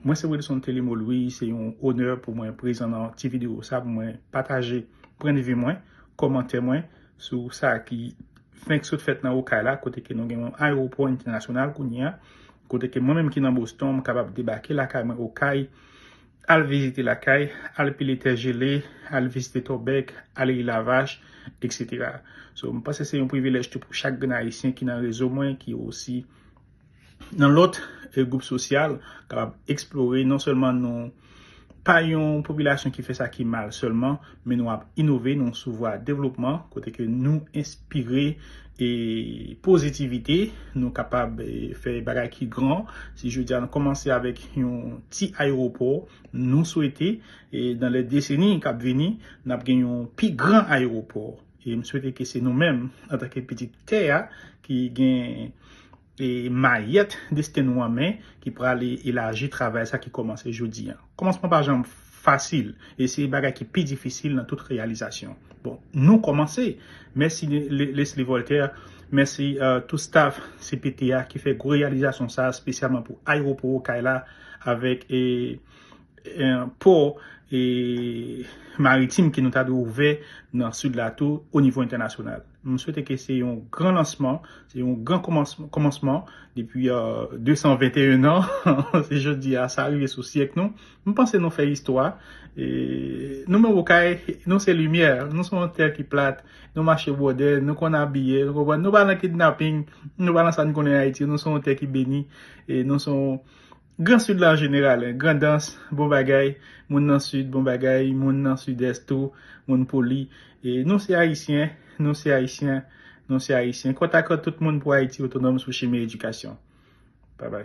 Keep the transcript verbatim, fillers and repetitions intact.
Mwen se Wilson Telimo Louis, se yon onè pou mwen prezan nan ti videyo sa, pou mwen pataje pwennvi mwen, kòmantè mwen sou sa ki fenk sot fèt nan Okay la, kote ke nou gen yon ayewopò entènasyonal kounye a, kote ke mwen menm ki nan Boston, m kapab debake lakay mwen Okay, al vizite lakay, al pile tè jele, al vizite Tòbèk, al Rilavach, et cetera. So, m panse se yon privilèj tou pou chak grenn Ayisyen ki nan rezo mwen, ki osi nan lòt e, gwoup sosyal, kapab eksplore non sèlman nou pa yon popilasyon ki fè sa ki mal sèlman, men nou ap inove, nou sou vwa devlopman, kote ke nou enspire e pozitivite, nou kapab e, fè bagay ki gran. Si jodi a nou kòmanse avèk yon ti ayewopò, nou swete e, nan lè deseni k ap vini, n ap gen yon pi gran ayewopò. E m swete ke se nou menm, antanke pitit tè a, ki gen e, mayèt desten nou an men, ki prale elaji travay sa ki kòmanse jodi a. Kòmansman pa janm fasil, e se bagay ki pi difisil nan tout reyalizasyon. Bon, nou kòmanse. Mèsi Le- Le- Leslie Voltaire, mèsi euh, tout staff C P T A ki fè gwo reyalizasyon sa, espesyalman pou ayewopò Okay la, avèk e, e, pò e, maritim ke nou ta dwe ouvè nan sid la tou o nivo entènasyonal. M swete ke se yon gran lansman, se yon gran kòmans- kòmansman depi euh, de san venteyen an. Se jodi a sa rive sou syèk nou. M panse nou fè istwa. E, nou menm Okay, nou se limyè, nou se yon tè ki plat, nou mache bwòdè, nou konn abiye, nou konprann, nou pa nan kidnaping, nou pa nan sa n konnen Ayiti, nou se yon tè ki beni, e nou se yon Gran Sid la an jeneral, en, Grandans, bon bagay, moun nan Sid, bon bagay, moun nan Sidès tou, moun poli. E nou se Ayisyen, nou se Ayisyen, nou se Ayisyen. Kòtakòt tout moun pou Ayiti otonòm sou chimen edikasyon. Babay.